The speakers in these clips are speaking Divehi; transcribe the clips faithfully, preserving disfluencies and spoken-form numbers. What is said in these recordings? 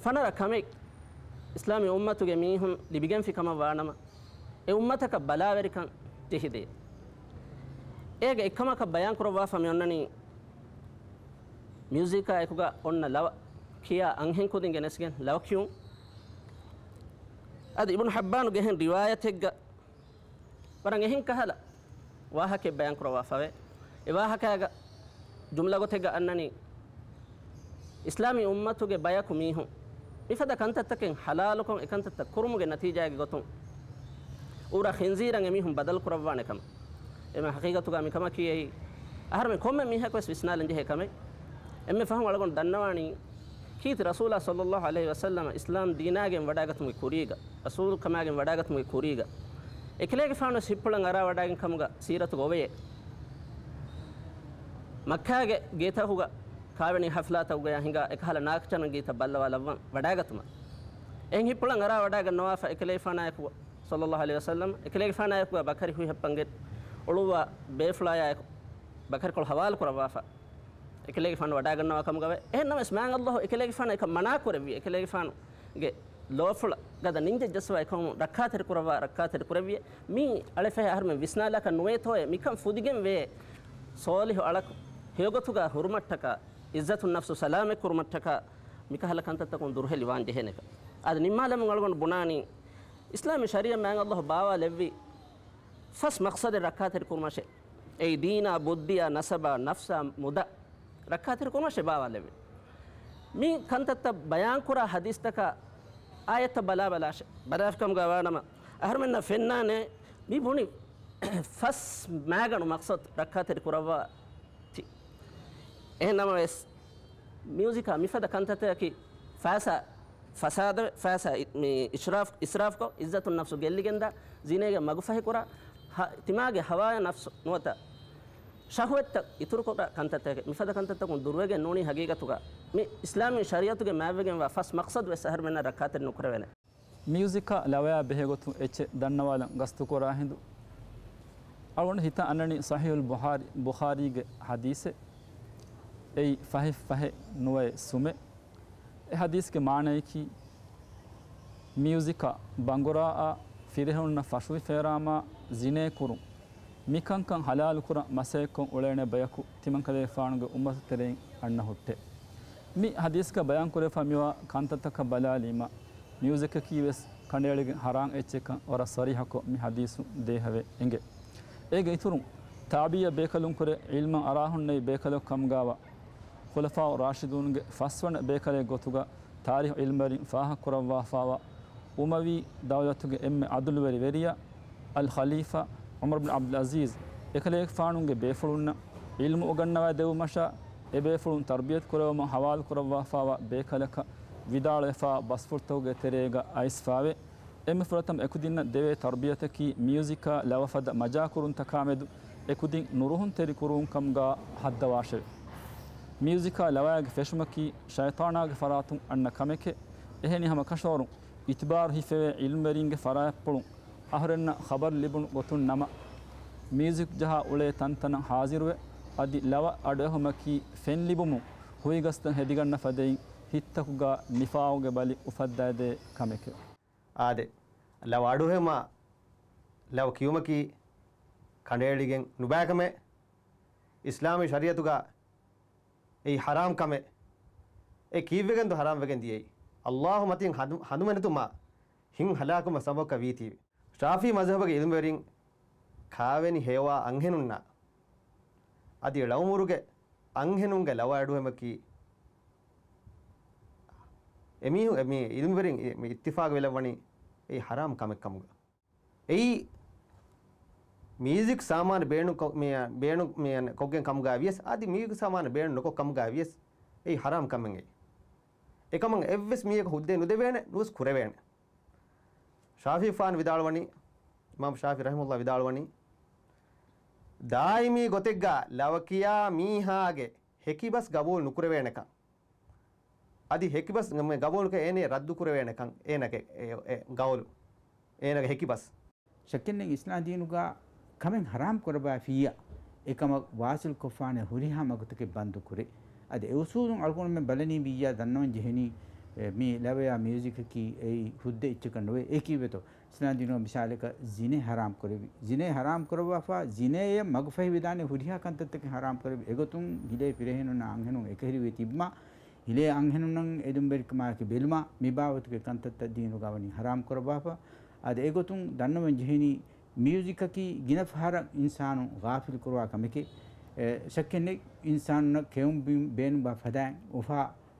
ފަނަރަ ކަމެއް އިސްލާމީ އުއްމަތުގެ މީހުން ލިބިގެންފި ކަމަށް ވާނަމަ، އެ އުއްމަތަކަށް ބަލާވެރިކަން ޖެހިދޭ. އޭގެ އެއްކަމަކަށް ބަޔާން ކުރައްވާފަ މި އޮންނަނީ، މިއުޒިކާ އެކުގަ އޮންނަ ލަވަ ކިޔާ އަންހެން ކުދިން ގެނެސްގެން ލަވަ ކިޔުން. އަދި އިބްނު ޙައްބާނުގެ އެހެން ރިވާޔަތެއްގަ ވަރަށް އެހެން ކަހަލަ ވާހަކައެއް ބަޔާން ކުރައްވާފަވޭ. އެ ވާހަކައިގަ ޖުމްލަ ގޮތެއްގަ އަންނަނީ، އިސްލާމީ އުއްމަތުގެ ބަޔަކު މީހުން މިފަދަ ކަންތައްތަކެއް ޙަލާލުކޮށް، އެ ކަންތައްތައް ކުރުމުގެ ނަތީޖާގެ ގޮތުން އުރަ ޚިންޒީރަށް އެމީހުން ބަދަލު ކުރައްވާނެ ކަމަށް. އެމަ ޙަޤީޤަތުގަ މިކަމަކީ އެއީ، އަހަރުމެން ކޮންމެ މީހަކުވެސް ވިސްނާލަން ޖެހޭ ކަމެއް. އެންމެ ފަހުން އަޅުގަނޑު ދަންނަވާނީ، ކީރިތި ރަސޫލާ ޞައްލައްލާހު ޢަލައިހި ވަސައްލަމަ އިސްލާމް ދީނާގެން ވަޑާގަތުމުގެ ކުރީގަ، ރަސޫލު ކަމާގެން ވަޑާގަތުމުގެ ކުރީގަ، އެކަލޭގެފާނުވެސް ހިތްޕުޅަށް އަރާ ވަޑާގެން ކަމުގަ ސީރަތުގަ އޮވެޔޭ. މައްކާގެ ގޭތަކުގަ ކާވެނި ޙަފްލާތަކުގަޔާ ހިނގާ އެކަހަލަ ނާކަޗަން ގީތައް ބައްލަވާލައްވަން ވަޑާގަތުމަށް. އެހެން ހިތްޕުޅަށް އަރާ ވަޑާގަންނަވާފަ އެކަލޭގެފާނާއެކު، ޞައްލައްލާހު ޢަލައިހި ވަސައްލަމް، އެކަލޭގެފާނާއެކުގަ ބަކަރި ހުއިހައްޕަންގެ އުޅުއްވާ ބޭފުޅާޔާއެކު ބަކަރިކޮޅު ޙަވާލު ކުރައްވާފަ. އެކަލޭގެފާނު ވަޑާގަންނަވާ ކަމުގަވެ. އެހެންނަމަވެސް، މާތް ﷲ އެކަލޭގެފާނަށް އެކަން މަނާ ކުރެއްވި. އެކަލޭގެފާނުގެ ލޯފުޅަށް ގަދަ ނިންޖެއްޖައްސަވާ އެކަމުން ރައްކާތެރި ކުރައްވާ، ރައްކާތެރި ކުރެއްވި. މީ އަޅެފަހެ އަހަރުމެން ވިސްނާލާކަށް ނުވޭތޯއޭ. މިކަން ފުދިގެން ވޭ. ޞާލިޙު އަޅަކު ހެޔޮގޮތުގަ ހުރުމަށްޓަކާ، ޢިއްޒަތު ނަފްސު ސަލާމަތް ކުރުމަށްޓަކާ، މިކަހަލަ ކަންތައްތަކުން ދުރުހެލި ވާން ޖެހޭނެކަން. އަދި ނިންމާލަމުން އަޅުގަނޑު ބުނާނީ، އިސްލާމީ ޝަރީޢަތް މާތް ﷲ ބާވާލެއްވި ފަސް މަޤްޞަދެއް ރައްކާތެރި ކުރުމަށޭ. އެއީ ދީނާ، ބުއްދިއާ، ނަސަބާ، ނަފްސާ، މުދާ ރައްކާތެރި ކުރުމަށޭ ބާވާލެއްވި. މި ކަންތައްތައް ބަޔާންކުރާ ޙަދީޘްތަކާ އާޔަތްތައް ބަލާބަލާށޭ. ބަލާފިކަމުގަ ވާނަމަ، އަހަރުމެންނަށް ފެންނާނެ މި ބުނި ފަސް މާގަނޑު މަޤްޞަދު ރައްކާތެރި ކުރައްވާ ތި. އެހެން ނަމަވެސް، މިއުޒިކާ މިފަދަ ކަންތައްތަކަކީ ފައިސާ ފަސާދަވެ، ފައިސާ އި-، މި އިސްރާފް، އިސްރާފްކޮށް، އިއްޒަތު ނަފްސު ގެއްލިގެންދާ، ޒިނޭގެ މަގުފަހިކުރާ، ހަ-، ތިމާގެ ހަވާޔަށް ނަފްސު ނުވަތަ ޝަހުވަތްތައް އިތުރުކުރާ ކަންތައްތަކެއް. މިފަދަ ކަންތައްތަކުން ދުރުވެގެން ނޫނީ ހަގީގަތުގަ މި އިސްލާމީ ޝަރީޢަތުގެ މާތްވެގެންވާ ފަސް މަޤްޞަދުވެސް އަހަރުމެންނަށް ރައްކާތެރި ނުކުރެވޭނެ. މިއުޒިކާ ލަވަޔާ ބެހޭގޮތުން އެއްޗެއް ދަންނަވާލަން ގަސްތުކުރާ ހިނދު، އަޅުގަނޑު ހިތަށް އަންނަނީ ޞަޙީޙުލް ބުޚާރީ، ބުޚާރީގެ ޙަދީޘެއް. އެއީ ފަހެއް ފަހެއް ނުވައެއް ސުމެއް. އެ ޙަދީޘްގެ މާނަޔަކީ، މިއުޒިކާ ބަނގުރާއާ ފިރިހެނުންނަށް ފަށުވި ފޭރާމާ ޒިނޭ ކުރުން، މިކަންކަން ޙަލާލުކުރަން މަސައްކަތްކޮށް އުޅޭނެ ބަޔަކު ތިމަންކަލޭގެފާނުގެ އުއްމަތު ތެރެއިން އަންނަ ހުއްޓޭ. މި ޙަދީޘްގަ ބަޔާންކުރެވިފަ މިވާ ކަންތައްތަކަށް ބަލާލީމަ، މިއުޒިކަކީ ވެސް ކަނޑައެޅިގެން ޙަރާމް އެއްޗެއްކަން ވަރަށް ޞަރީޙަކޮށް މި ޙަދީޘުން ދޭހަވެ އެނގޭ. އޭގެ އިތުރުން، ތާބިޢީ ބޭކަލުންކުރެ ޢިލްމަށް އަރާހުންނެވި ބޭކަލަކު ކަމުގާވާ، ޚުލަފާއު ރާޝިދޫންގެ ފަސްވަނަ ބޭކަލެއް ގޮތުގަ ތާރީޚު ޢިލްމުވެރިން ފާހަގަކުރައްވާފާވާ، އުމަވީ ދައުލަތުގެ އެންމެ ޢަދުލުވެރި ވެރިޔާ، އަލް ޚަލީފާ ޢުމަރު ބިން ޢަބްދުލް ޢަޒީޒް، އެކަލޭގެފާނުގެ ބޭފުޅުންނަށް ޢިލްމު އުގަންނަވައިދެއްވުމަށާ، އެބޭފުޅުން ތަރްބިޔަތު ކުރެވުމަށް ޙަވާލުކުރައްވާފާވާ ބޭކަލަކަށް ވިދާޅުވެފާ ބަސްފުޅުތަކުގެ ތެރޭގަ އައިސްފާވޭ. އެންމެ ފުރަތަމަ އެކުދިންނަށް ދެވޭ ތަރްބިޔަތަކީ މިއުޒިކާ ލަވަ ފަދަ މަޖާކުރުންތަކާމެދު އެކުދިން ނުރުހުންތެރި ކުރުވުން ކަމުގާ ހައްދަވާށެވެ. މިއުޒިކާ ލަވައިގެ ފެށުމަކީ ޝައިޠާނާގެ ފަރާތުން އަންނަ ކަމެކޭ. އެހެނީ ހަމަ ކަށަވަރުން އިތުބާރު ހިފެވޭ ޢިލްމުވެރިންގެ ފަރާތްޕުޅުން އަހުރެންނަށް ޚަބަރު ލިބުނު ގޮތުން ނަމަ، މިއުޒިކް ޖަހާ އުޅޭ ތަންތަނަށް ހާޒިރުވެ، އަދި ލަވަ އަޑުއެހުމަކީ ފެން ލިބުމުން ހުއިގަސްތައް ހެދިގަންނަ ފަދައިން ހިތްތަކުގާ ނިފާގުގެ ބަލި އުފައްދައިދޭ ކަމެކެވެ. އާދެ، ލަވަ އަޑުއެހުމާ ލަވަ ކިޔުމަކީ ކަނޑައެޅިގެން ނުބައިކަމެއް، އިސްލާމީ ޝަރީޢަތުގާ އެއީ ޙަރާމް ކަމެއް. އެ ކީއްވެގެންދޯ ޙަރާމް ވެގެން ދިޔައީ؟ ﷲ މަތިން ހަނދު-، ހަނދުމެނެތުމާ ހިތް ހަލާކުވުމަށް ސަބަބަކަށް ވީތީވެ. ޝާފިޢީ މަޒްހަބުގެ ޢިލްމުވެރިން ކާވެނި ހެޔޮވާ އަންހެނުންނާ އަދި ޅައުމުރުގެ އަންހެނުންގެ ލަވަ އަޑުއެހުމަކީ އެމީހު-، އެ މި ޢިލްމުވެރިން އި-، މި އިއްތިފާގު ވެލައްވަނީ އެއީ ޙަރާމް ކަމެއް ކަމުގަ. އެއީ މިއުޒިކް ސާމާނު ބޭނުން ކޮ-، މި-، ބޭނުން މި-، ކޮށްގެން ކަމުގައި ވިޔަސް، އަދި މިއުޒިކް ސާމާނު ބޭނުން ނުކޮށް ކަމުގައި ވިޔަސް، އެއީ ޙަރާމް ކަމެއް އެއީ. އެކަމަށް އެއްވެސް މީހަކަށް ހުއްދައެއް ނުދެވޭނެ، ނުވެސް ކުރެވޭނެ. ޝާފިޢީފާނު ވިދާޅުވަނީ، އިމާމު ޝާފިޢީ ރަޙިމަހުﷲ ވިދާޅުވަނީ، ދާއިމީ ގޮތެއްގަ ލަވަ ކިޔާ މީހާގެ ހެކިބަސް ގަބޫލު ނުކުރެވޭނެކަން. އަދި ހެކިބަސް ގަ-، ގަބޫލުކޮށް އޭނަ ރައްދު ކުރެވޭނެކަން، އޭނަގެ އެ، އެ ގައުލު، އޭނަގެ ހެކިބަސް. ޝައްކެއްނެތް އިސްލާމް ދީނުގަ ކަމެއް ޙަރާމް ކުރައްވާފިއްޔާ، އެކަމަށް ވާސިލް ކޮށްފާނެ ހުރިހާ މަގުތަކެއް ބަންދު ކުރޭ. އަދި އެ އުސޫލުން އަޅުގަނޑުމެން ބަލަނީ ވިއްޔާ ދަންނަވަން ޖެހެނީ، އެ، މި ލަވަޔާ މިއުޒިކަކީ އެއީ ހުއްދަ އެއްޗަކަށް ނުވޭ. އެކީ ވެތޯ، އިސްލާމް ދީނުގަ މިސާލަކަށް ޒިނޭ ހަރާމް ކުރެވި. ޒިނޭ ހަރާމް ކުރައްވާފަ، ޒިނޭއަށް މަގުފަހިވެދާނެ ހުރިހާ ކަންތައްތަކެއް ހަރާމް ކުރެވި. އެގޮތުން ހިލޭ ފިރިހެނުންނާ އަންހެނުން އެކަހެރިވެ ތިބުމާ، ހިލޭ އަންހެނުންނަށް އެދުންވެރިކަމާއެކީ ބެލުމާ، މި ބާވަތުގެ ކަންތައްތައް ދީނުގަ ވަނީ ހަރާމް ކުރައްވާފަ. އާދެ، އެގޮތުން ދަންނަވަން ޖެހެނީ، މިއުޒިކަކީ ގިނަ ފަހަރަށް އިންސާނު ޣާފިލު ކުރުވާ ކަމެކޭ. އެ، ޝައްކެއް ނެތް، އިންސާނުންނަށް ކެއުން ބިން ބޭނުންވާ ފަދައިން އުފާ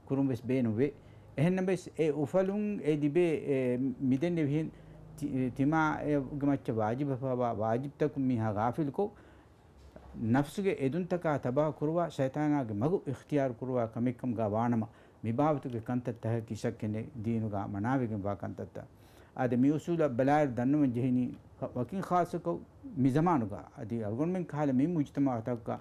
ކުރުން ވެސް ބޭނުންވޭ. އެހެންނަމަވެސް، އެ އުފަލުން އެ ލިބޭ، އެ، މިދެންނެވިހެން ތި-، ތިމާ އެ ގެ މައްޗަށް ވާޖިބަށް ފަވާ ވާޖިބްތަކުން މީހާ ޣާފިލުކޮށް، ނަފްސުގެ އެދުންތަކާ ތަބާ ކުރުވާ، ޝައިޠާނާގެ މަގު އިޚްތިޔާރު ކުރުވާ ކަމެއްކަމުގަ ވާނަމަ، މި ބާވަތުގެ ކަންތައްތަކަކީ ޝައްކެއް ނެތް ދީނުގަ މަނާވެގެންވާ ކަންތައްތައް. އާދެ، މި އުސޫލަށް ބަލާއިރު ދަންނަވަން ޖެހެނީ، ވަކިން ޚާއްޞަކޮށް މި ޒަމާނުގަ، އަދި އަޅުގަނޑުމެން ކަހަލަ މި މުޖުތަމަޢުތަކުގަ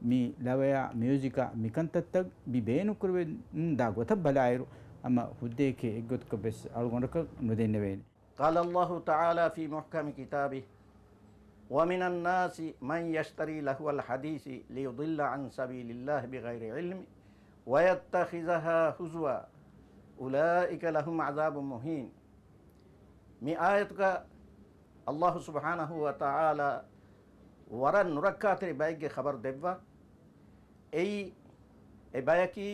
މި ލަވަޔާ މިއުޒިކާ މިކަންތައްތައް މި ބޭނުންކުރެވެން ދާ ގޮތަށް ބަލާއިރު، ހަމަ ހުއްދައެކޭ އެއްގޮތަކަށް ވެސް އަޅުގަނޑަކަށް ނުދެންނެވޭނެ. قال الله تعالى في محكم كتابه، ومن الناس من يشتري لهو الحديث ليضل عن سبيل الله بغير علم ويتخذها هزوا أولئك لهم عذاب مهين. މި އާޔަތުގަ އައްލާހު ސުބްޙާނަހު ވަ ތަޢާލާ ވަރަށް ނުރައްކާތެރި ބައެއްގެ ޚަބަރު ދެއްވާ. އެއީ، އެ ބަޔަކީ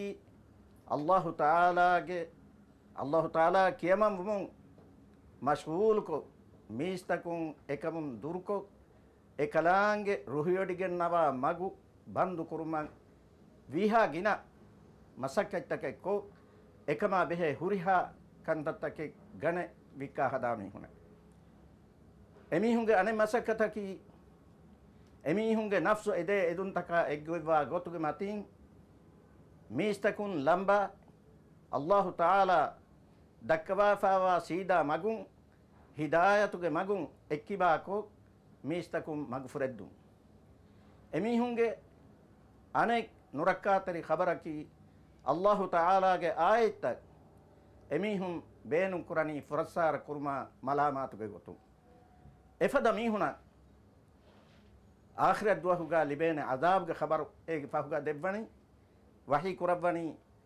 އައްލާހު ތަޢާލާގެ، އައްލާހު ތަޢާލާ ކިޔަމަންވުމުން މަޝްޣޫލުކޮށް، މީސްތަކުން އެކަމުން ދުރުކޮށް، އެކަލާނގެ ރުހިވޮޑިގެންނަވާ މަގު ބަންދު ކުރުމަށް ވީހާ ގިނަ މަސައްކަތްތަކެއް ކޮށް، އެކަމާ ބެހޭ ހުރިހާ ކަންތައްތަކެއް ގަނެ ވިއްކާ ހަދާ މީހުނެއް. އެމީހުންގެ އަނެއް މަސައްކަތަކީ، އެމީހުންގެ ނަފްސު އެދޭ އެދުންތަކާ އެއްގޮތްވާ ގޮތުގެ މަތީން، މީސްތަކުން ލަނބާ އައްލާހު ތަޢާލާ ދައްކަވާފައިވާ ސީދާ މަގުން، ހިދާޔަތުގެ މަގުން އެއްކިބާކޮށް، މީސްތަކުން މަގުފުރެއްދުން. އެމީހުންގެ އަނެއް ނުރައްކާތެރި ޚަބަރަކީ، އައްލާހު ތަޢާލާގެ އާޔަތްތައް އެމީހުން ބޭނުން ކުރަނީ ފުރައްސާރަ ކުރުމާ މަލާމާތުގެ ގޮތުން. އެފަދަ މީހުނަށް އާޚިރަތް ދުވަހުގަ ލިބޭނެ ޢަޛާބުގެ ޚަބަރު އޭގެ ފަހުގަ ދެއްވަނީ، ވަޙީ ކުރައްވަނީ،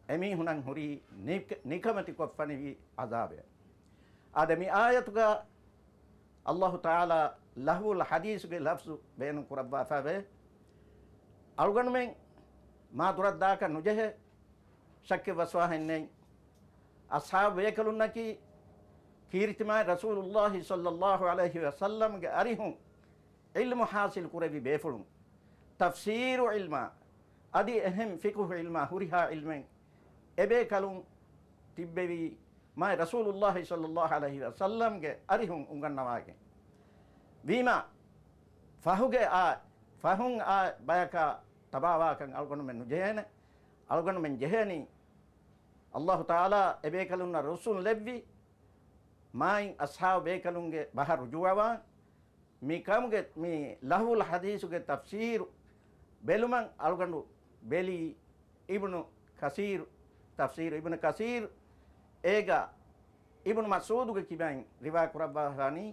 އެމީހުނަށް ހުރީ ނިކަ-، ނިކަމެތި ކޮށްފަނިވި ޢަޛާބެއް. އާދެ، މި އާޔަތުގަ އައްލާހު ތަޢާލާ ލަހްވުލް ޙަދީޘުގެ ލަފްޒު ބޭނުން ކުރައްވާފައިވޭ. އަޅުގަނޑުމެން މާ ދުރަށް ދާކަށް ނުޖެހޭ، ޝައްކެއް ވަސްވާހެއް ނެތް. އަޞްޙާބު ބޭކަލުންނަކީ ކީރިތި މާތް ރަސޫލުﷲ ޞައްލަﷲ ޢަލައިހި ވަސައްލަމްގެ އަރިހުން ޢިލްމު ޙާޞިލް ކުރެއްވި ބޭފުޅުން. ތަފްސީރު ޢިލްމާ، އަދި އެހެން ފިޤުހު ޢިލްމާ ހުރިހާ ޢިލްމެއް އެބޭކަލުން ތިއްބެވީ މާތް ރަސޫލުﷲ ޞައްލަﷲ ޢަލައިހި ވަސައްލަމްގެ އަރިހުން އުނގަންނަވާގެން. ވީމާ، ފަހުގެ އާ، ފަހުން އާ ބަޔަކާ ތަބާވާކަން އަޅުގަނޑުމެން ނުޖެހޭނެ. އަޅުގަނޑުމެން ޖެހޭނީ، އައްލާހު ތަޢާލާ އެބޭކަލުންނަށް ރުއްސުން ލެއްވި، މާތް އަޞްޙާބު ބޭކަލުންގެ ބަހަށް ރުޖޫޢަވާން، މި ކަމުގެ، މި ލަހްވުލް ޙަދީޘުގެ ތަފްސީރު ބެލުމަށް އަޅުގަނޑު ބެލީ އިބްނު ކަސީރު، ތަފްސީރު އިބްނު ކަސީރު، އޭގަ އިބްނު މަސްޢޫދުގެ ކިބައިން ރިވާ ކުރައްވާފާނީ،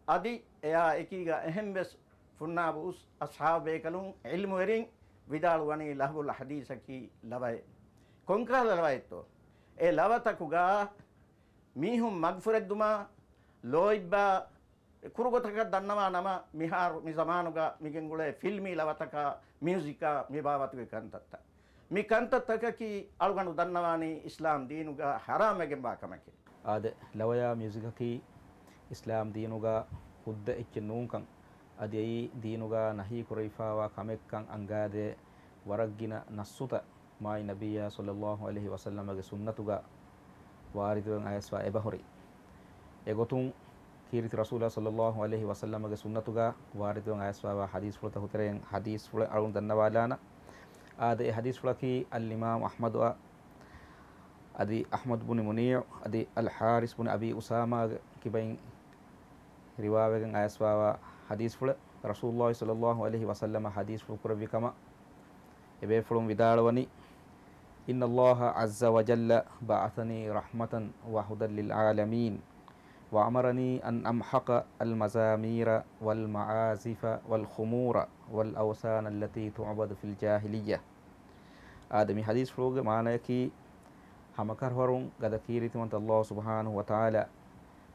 އަދި އެއާ އެކީގަ އެހެން ވެސް ފުންނާބު އުސް އަޞްޙާބު ބޭކަލުން ޢިލްމުވެރިން ވިދާޅުވަނީ ލަހްވުލް ޙަދީޘަކީ ލަވައެއް. ކޮންކަހަލަ ލަވައެއްތޯ؟ އެ ލަވަތަކުގަ މީހުން މަގުފުރެއްދުމާ، ލޯތްބާ، ކުރުގޮތަކަށް ދަންނަވާ ނަމަ، މިހާރު މި ޒަމާނުގަ މިގެންގުޅޭ ފިލްމީ ލަވަތަކާ، މިއުޒިކާ، މި ބާވަތުގެ ކަންތައްތައް. މި ކަންތައްތަކަކީ އަޅުގަނޑު ދަންނަވާނީ އިސްލާމް ދީނުގަ ޙަރާމްވެގެންވާ ކަމެކޭ. އާދެ، ލަވަޔާ މިއުޒިކަކީ އިސްލާމް ދީނުގަ ހުއްދަ އެއްޗެއް ނޫންކަން، އަދި އެއީ ދީނުގަ ނަހީ ކުރެވިފައިވާ ކަމެއްކަން އަންގާދޭ ވަރަށް ގިނަ ނައްޞުތައް މާތް ނަބިއްޔާ ޞައްލަﷲ ޢަލައިހި ވަސައްލަމަގެ ސުންނަތުގަ ވާރިދުވެގެން އައިސްފަ އެބަހުރި. އެގޮތުން ކީރިތި ރަސޫލާ ޞައްލަﷲ ޢަލައިހި ވަސައްލަމަގެ ސުންނަތުގަ ވާރިދުވެގެން އައިސްފައިވާ ޙަދީޘްފުޅުތަކު ތެރެއިން ޙަދީޘްފުޅެއް އަޅުން ދަންނަވާލާނަ. އާދެ، އެ ޙަދީޘްފުޅަކީ އަލްއިމާމް އަޙްމަދުއަށް އަދި އަޙްމަދު ބުނި މުނީޢު އަދި އަލްޙާރިސް ބުނި އަބީ އުސާމާގެ ކިބައިން ރިވާވެގެން އައިސްފައިވާ ޙަދީޘްފުޅެއް. ރަސޫލުﷲ ޞައްލަﷲ ޢަލައިހި ވަސައްލަމަ ޙަދީޘްފުޅު ކުރެއްވި ކަމަށް އެބޭފުޅުން ވިދާޅުވަނީ، إن الله عز وجل بعثني رحمة وهدى للعالمين، وأمرني أن أمحق المزامير والمعازف والخمور والأوثان التي تعبد في الجاهلية. އާދެ، މި ޙަދީޘްފުޅުގެ މާނަޔަކީ، ހަމަކަށަވަރުން ގަދަ ކީރިތިވަންތަ ﷲ ސުބްޙާނަހޫ ވަތަޢާލާ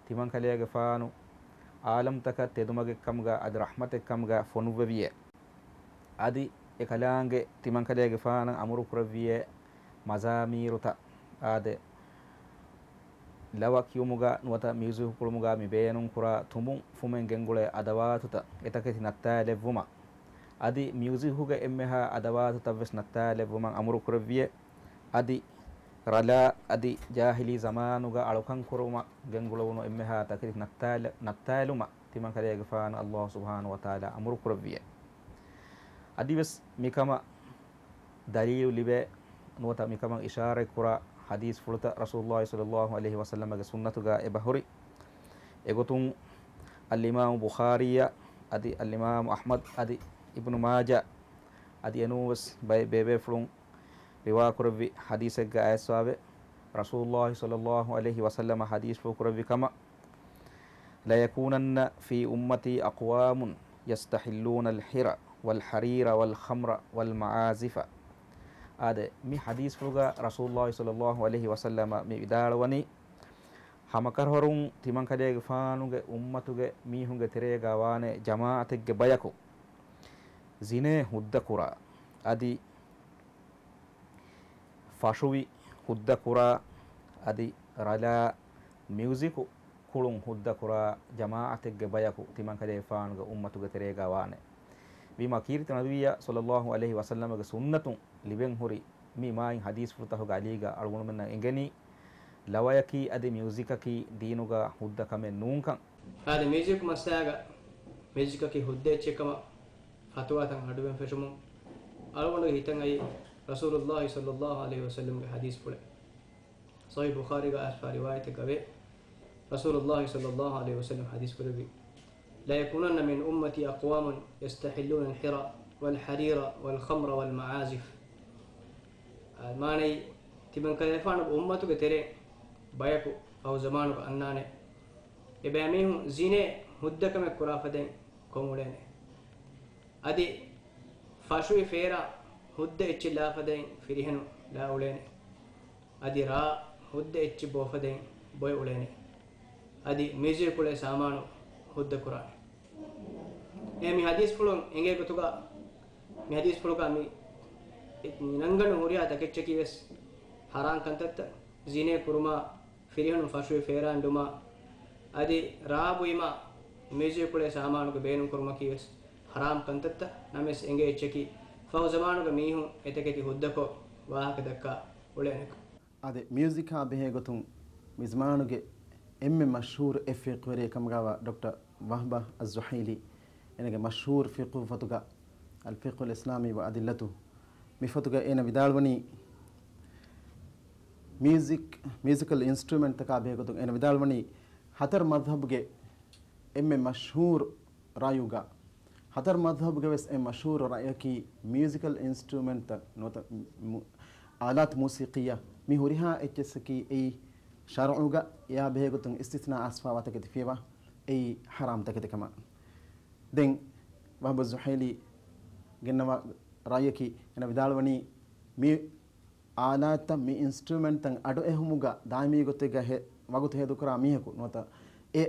ތިމަންކަލޭގެފާނު ޢާލަމްތަކަށް ތެދުމަގެއްކަމުގަ އަދި ރަޙްމަތެއްކަމުގަ ފޮނުއްވެވިއޭ. އަދި އެ ކަލާނގެ ތިމަންކަލޭގެފާނަށް އަމުރު ކުރެއްވިއޭ މަޒާމީރުތައް އާދެ، ލަވަ ކިޔުމުގަ ނުވަތަ މިއުޒިކު ކުޅުމުގަ މި ބޭނުންކުރާ ތުނބުން ފުމެން ގެންގުޅޭ އަދަވާތުތައް އެތަކެތި ނައްތާލެއްވުމަށް، އަދި މިއުޒިކުގެ އެންމެހާ އަދަވާތުތައްވެސް ނައްތާލެއްވުމަށް އަމުރު ކުރެއްވިއޭ. އަދި ރަލާ އަދި ޖާހިލީ ޒަމާނުގަ އަޅުކަން ކުރުމަށް ގެންގުޅެވުނު އެންމެހާ ތަކެތި ނައްތާލަ-، ނައްތާލުމަށް ތިމަންކަލޭގެފާނަށް ﷲ ސުބްޙާނަހޫ ވަތަޢާލާ އަމުރު ކުރެއްވިއޭ. އަދިވެސް މިކަމަށް ދަލީލު ލިބޭ ނުވަތަ މިކަމަށް އިޝާރަތްކުރާ ޙަދީޘްފުޅުތައް ރަސޫލުﷲ ޞައްލަﷲ ޢަލައިހި ވަސައްލަމަގެ ސުންނަތުގަ އެބަހުރި. އެގޮތުން އަލްއިމާމު ބުޚާރީއަށް އަދި އަލްއިމާމު އަޙްމަދު އަދި އިބްނު މާޖާ އަދި އެނޫންވެސް ބައެއް ބޭބޭފުޅުން ރިވާކުރެއްވި ޙަދީޘެއްގަ އައިސްފަވޭ، ރަސޫލުﷲ ޞައްލަﷲ ޢަލައިހި ވަސައްލަމަ ޙަދީޘްފުޅު ކުރެއްވި ކަމަށް، ليكونن في أمتي أقوام يستحلون الحر والحرير والخمر والمعازف. އާދެ، މި ޙަދީޘްފުޅުގަ ރަސޫލުﷲ ޞައްލަﷲ ޢަލައިހި ވަސައްލަމަ މި ވިދާޅުވަނީ، ހަމަކަށަވަރުން ތިމަންކަލޭގެފާނުގެ އުއްމަތުގެ މީހުންގެ ތެރޭގަ ވާނެ ޖަމާޢަތެއްގެ ބަޔަކު ޒިނޭ ހުއްދަކުރާ، އަދި ފަށުވި ހުއްދަކުރާ، އަދި ރަލާ މިއުޒިކު ކުޅުން ހުއްދަކުރާ ޖަމާޢަތެއްގެ ބަޔަކު ތިމަންކަލޭގެފާނުގެ އުއްމަތުގެ ތެރޭގަ ވާނެ. ވީމާ ކީރިތި ނަބިއްޔާ ޞައްލަﷲ ޢަލައިހި ވަސައްލަމަގެ ސުންނަތުން ލިބެން ހުރި މި މާތް ޙަދީޘްފުޅުތަކުގެ އަލީގަ އަޅުގަނޑުމެންނަށް އެނގެނީ، ލަވަޔަކީ އަދި މިއުޒިކަކީ ދީނުގަ ހުއްދަ ކަމެއް ނޫންކަން. އާދެ، މިއުޒިކު މައްސަލާގަ މިއުޒިކަކީ ހުއްދަ އެއްޗެއް ކަމަށް ފަތުވާތައް އަޑުއެހުން ފެށުމުން އަޅުގަނޑުގެ ހިތަށް އައީ ރަސޫލުﷲ ޞައްލަﷲ ޢަލައިހި ވަސައްލަމްގެ ޙަދީޘްފުޅެއް. ޞަޙީޙު ބުޚާރީގަ އައިސްފާ ރިވާޔަތެއްގަ ވޭ، ރަސޫލުﷲ ޞައްލަﷲ ޢަލައިހި ވަސައްލަމް ޙަދީޘް ކުރެއްވި، ليكونن من أمتي أقوام يستحلون الحر والحرير والخمر والمعازف. އާ، މާނައީ، ތިމަންކަލޭގެފާނުގެ އުއްމަތުގެ ތެރޭ ބަޔަކު ފަހު ޒަމާނުގަ އަންނާނެ. އެ ބައިމީހުން ޒިނޭ ހުއްދަކަމެއް ކުރާ ފަދައިން ކޮށް އުޅޭނެ. އަދި ފަށުވި ފޭރާ ހުއްދަ އެއްޗެއް ލާ ފަދައިން ފިރިހެނުން ލާ އުޅޭނެ. އަދި ރާ ހުއްދަ އެއްޗެއް ބޯ ފަދައިން ބޮއެ އުޅޭނެ. އަދި މިއުޒިކު ކުޅޭ ސާމާނު ހުއްދަ ކުރާނެ. އެ މި ޙަދީޘްފުޅުން އެނގޭ ގޮތުގަ، މި ޙަދީޘްފުޅުގަ މި ނަންގަނޑު ހުރިހާ ތަކެއްޗަކީ ވެސް ޙަރާން ކަންތައްތައް، ޒިނޭ ކުރުމާ، ފިރިހެނުން ފަށުވި ފޭރާ އަންޑުމާ، އަދި ރާ ބުއިމާ، މިއުޒިކު ކުޅޭ ސާމާނުގެ ބޭނުން ކުރުމަކީ ވެސް ޙަރާމް ކަންތައްތައް. ނަމަވެސް އެނގޭ އެއްޗަކީ، ފަހު ޒަމާނުގެ މީހުން އެތަކެތި ހުއްދަކޮށް ވާހަކަ ދައްކާ އުޅޭނެކަން. އާދެ، މިއުޒިކާ ބެހޭ ގޮތުން މިޒްމާނުގެ އެންމެ މަޝްހޫރު އެއް ފިޤުހުވެރިއެއް ކަމުގަވާ ޑޮކްޓަރ ވަހްބާ އައްޒުޙައިލީ، އޭނަގެ މަޝްހޫރު ފިޤުހު ފޮތުގަ، އަލްފިޤްހުލް އިސްލާމީ ވަ އަދިއްލަތުހު، މި ފޮތުގަ އޭނަ ވިދާޅުވަނީ، މިއުޒިކް، މިއުޒިކަލް އިންސްޓްރުމެންޓްތަކާ ބެހޭ ގޮތުން އޭނަ ވިދާޅުވަނީ، ހަތަރު މަޛްހަބުގެ އެންމެ މަޝްހޫރު ރައުގަ، ހަތަރު މަޛްހަބުގެ ވެސް އެންމެ މަޝްހޫރު ރައުއަކީ، މިއުޒިކަލް އިންސްޓްރުމެންޓްތައް ނުވަތަ މު-، އާލާތު މޫސީޤިއްޔާ މި ހުރިހާ އެއްޗެއްސަކީ އެއީ ޝަރުޢުގަ އެޔާ ބެހޭ ގޮތުން އިސްތިސްނާ އައިސްފާވާ ތަކެތި ފިޔަވާ، އެއީ ޙަރާމް ތަކެތި ކަމަށް. ދެން ވަހްބު ޒުޙައިލީ ގެންނަވާ ރައުއަކީ، އޭނަ ވިދާޅުވަނީ، މި އާލާތްތައް، މި އިންސްޓްރުމެންޓްތައް އަޑުއެހުމުގަ ދާއިމީ ގޮތެއްގަ ހެ-، ވަގުތު ހޭދަކުރާ މީހަކު ނުވަތަ އެ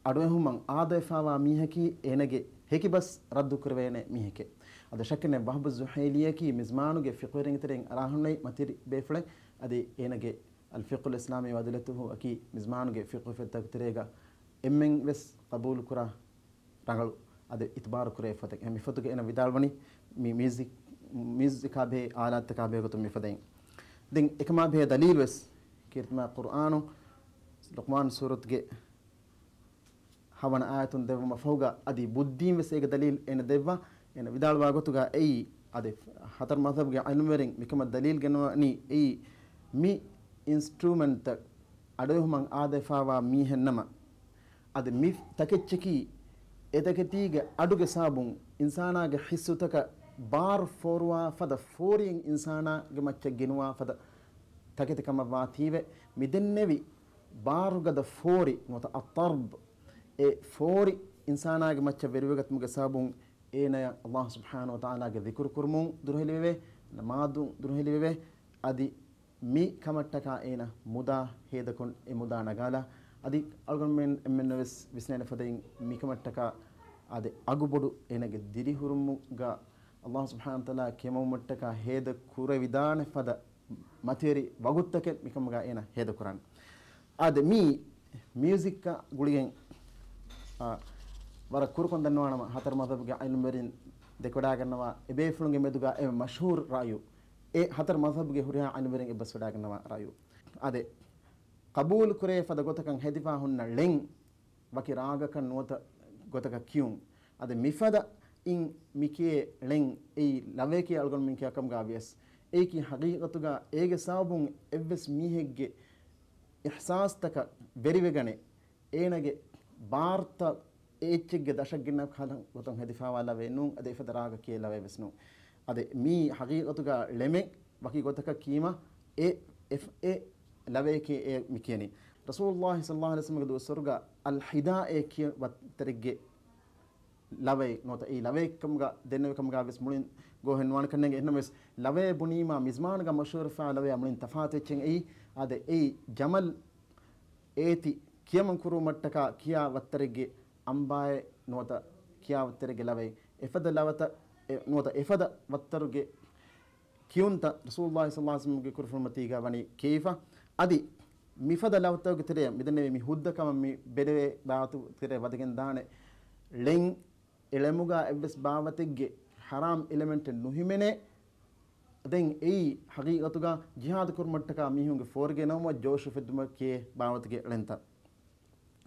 އަޑުއެހުމަށް އާދަވެފާވާ މީހަކީ އޭނަގެ ހެކި ބަސް ރައްދުކުރެވޭނެ މީހެކޭ. އަދި ޝައްކެއް ނެތް ވަހްބު ޒުޙައިލީއަކީ މިޒްމާނުގެ ފިޤުހުވެރިންގެ ތެރެއިން އަރާހުންނެވި މަތިވެރި ބޭފުޅެއް. އަދި އޭނަގެ އަލްފިޤްހުލް އިސްލާމީ ވަ އަދިއްލަތުހު އަކީ މިޒްމާނުގެ ފިޤުހު ފޮތްތަކުގެ ތެރޭގަ އެންމެން ވެސް ޤަބޫލުކުރާ ރަނގަޅު އަދި އިތުބާރު ކުރެވޭ ފޮތެއް. އެ މި ފޮތުގަ އޭނަ ވިދާޅުވަނީ މި މިއުޒިކް، މިއުޒިކާ ބެހޭ އާލާތްތަކާ ބެހޭ ގޮތުން މިފަދައިން. ދެން އެކަމާ ބެހޭ ދަލީލު ވެސް ކީރިތި މާތް ޤުރްއާނު ލުޤްމާން ސޫރަތުގެ ހަވަނަ އާޔަތުން ދެއްވުމަށް ފަހުގަ އަދި ބުއްދީން ވެސް އޭގެ ދަލީލު އޭނަ ދެއްވާ. އޭނަ ވިދާޅުވާ ގޮތުގަ އެއީ އަދި ހަތަރު މަޛްހަބުގެ ޢިލްމުވެރިން މިކަމަށް ދަލީލު ގެންނަވަނީ އެއީ މި އިންސްޓްރުމެންޓްތައް އަޑުއެހުމަށް އާދަވެފާވާ މީހެއްނަމަ، އަދި މި ތަކެއްޗަކީ އެތަކެތީގެ އަޑުގެ ސަބަބުން އިންސާނާގެ ހިއްސުތަކަށް ބާރު ފޯރުވާ ފަދަ ފޯރިއެއް އިންސާނާގެ މައްޗަށް ގެނުވާ ފަދަ ތަކެތި ކަމަށް ވާތީވެ، މި ދެންނެވި ބާރުގަދަ ފޯރި ނުވަތަ އައްޠަރްބު، އެ ފޯރި އިންސާނާގެ މައްޗަށް ވެރިވެގަތުމުގެ ސަބަބުން އޭނަޔަށް ﷲ ސުބްޙާނަހޫ ވަތަޢާލާގެ ޛިކުރު ކުރުމުން ދުރުހެލިވެވޭ، ނަމާދު ދުރުހެލިވެވޭ، އަދި މި ކަމަށްޓަކާ އޭނަ މުދާ ހޭދަކޮށް އެ މުދާ ނަގާލާ. އަދި އަޅުގަނޑުމެން އެންމެންނަށް ވެސް ވިސްނޭނެ ފަދައިން މިކަމަށްޓަކާ އާދެ، އަގުބޮޑު އޭނަގެ ދިރިހުރުމުގަ އަﷲ ސުބްޙާނަހޫ ވަތަޢާލާ ކެމެވުމަށްޓަކާ ހޭދަ ކުރެވިދާނެ ފަދަ މަތިވެރި ވަގުތުތަކެއް މިކަމުގަ އޭނަ ހޭދަކުރާނެ. އާދެ، މީ މިއުޒިކްއާ ގުޅިގެން، އާ، ވަރަށް ކުރުކޮށް ދަންނަވާނަމަ، ހަތަރު މަޒްހަބުގެ އިލްމުވެރިން ދެކެވަޑައިގަންނަވާ އެބޭފުޅުންގެ މެދުގަ އެންމެ މަޝްހޫރު ރައުޔު، އެ ހަތަރު މަޒްހަބުގެ ހުރިހާ އިލްމުވެރިން އެއްބަސްވެޑައިގަންނަވާ ރައުޔު. އާދެ، ޤަބޫލު ކުރޭ ފަދަ ގޮތަކަށް ހެދިފާ ހުންނަ ޅެން ވަކި ރާގަކަށް ނުވަތަ ގޮތަކަށް ކިޔުން. އަދި މިފަދަ އިން މިކިޔޭ ޅެން އެއީ ލަވަޔަކީ އަޅުގަނޑުމެން ކިޔާ ކަމުގަ ވިޔަސް، އެއީކީ ހަގީގަތުގަ އޭގެ ސަބަބުން އެއްވެސް މީހެއްގެ އިޙްސާސްތަކަށް ވެރިވެގަނެ، އޭނަގެ ބާރުތައް އެއްޗެއްގެ ދަށަށް ގެންނަ ކަހަލަ ގޮތުން ހެދިފާވާ ލަވައެއް ނޫން. އަދި އެފަދަ ރާގަ ކިޔޭ ލަވައެއް ވެސް ނޫން. އަދި މީ ހަގީގަތުގަ ޅެމެއް ވަކި ގޮތަކަށް ކީމަ އެ، އެ، އެ ލަވަޔަކީ އެ މި ކިޔަނީ. ރަސޫލުﷲ ޞައްލަﷲ ޢަލައިހި ވަސައްލަމަގެ ދުވަސްވަރުގަ އަލް ޙިދާ އޭ ކިޔަ ވައްތަރެއްގެ ލަވައެއް ނުވަތަ އެއީ ލަވައެއް ކަމުގަ ދެންނެވި ކަމުގަ ވެސް މުޅިން ގޯހެއް ނުވާނެ ކަންނޭނގެ. އެހެންނަމަވެސް ލަވައޭ ބުނީމާ މިޒްމާނުގަ މަޝްހޫރުވެފާ ލަވަޔާ މުޅިން ތަފާތު އެއްޗެއް އެއީ. އާދެ، އެއީ ޖަމަލް އޭތި ކިޔަމަން ކުރުވުމަށްޓަކާ ކިޔާ ވައްތަރެއްގެ އަނބާއެއް ނުވަތަ ކިޔާ ވައްތަރެއްގެ ލަވައެއް. އެފަދަ ލަވަތައް، އެ، ނުވަތަ އެފަދަ ވައްތަރުގެ ކިޔުންތައް ރަސޫލުﷲ ޞައްލަﷲ ޢަލައިހި ވަސައްލަމަގެ ކުރުފުޅުމަތީގަ ވަނީ ކިޔިފަ. އަދި މިފަދަ ލަވަތަކުގެ ތެރެއަށް މިދެންނެވި މި ހުއްދަ ކަމަށް މި ބެލެވޭ ބާވަތު ތެރެއަށް ވަދެގެން ދާނެ ޅެން. އެ ޅެމުގަ އެއްވެސް ބާވަތެއްގެ ޙަރާމް އެލެމެންޓެއް ނުހިމެނޭ. ދެން އެއީ ހަގީގަތުގަ ޖިހާދު ކުރުމަށްޓަކާ މީހުންގެ ފޯރިގައި ނަމަ ޖޯޝު އުފެއްދުމަށް ކިޔޭ ބާވަތުގެ ޅެންތައް.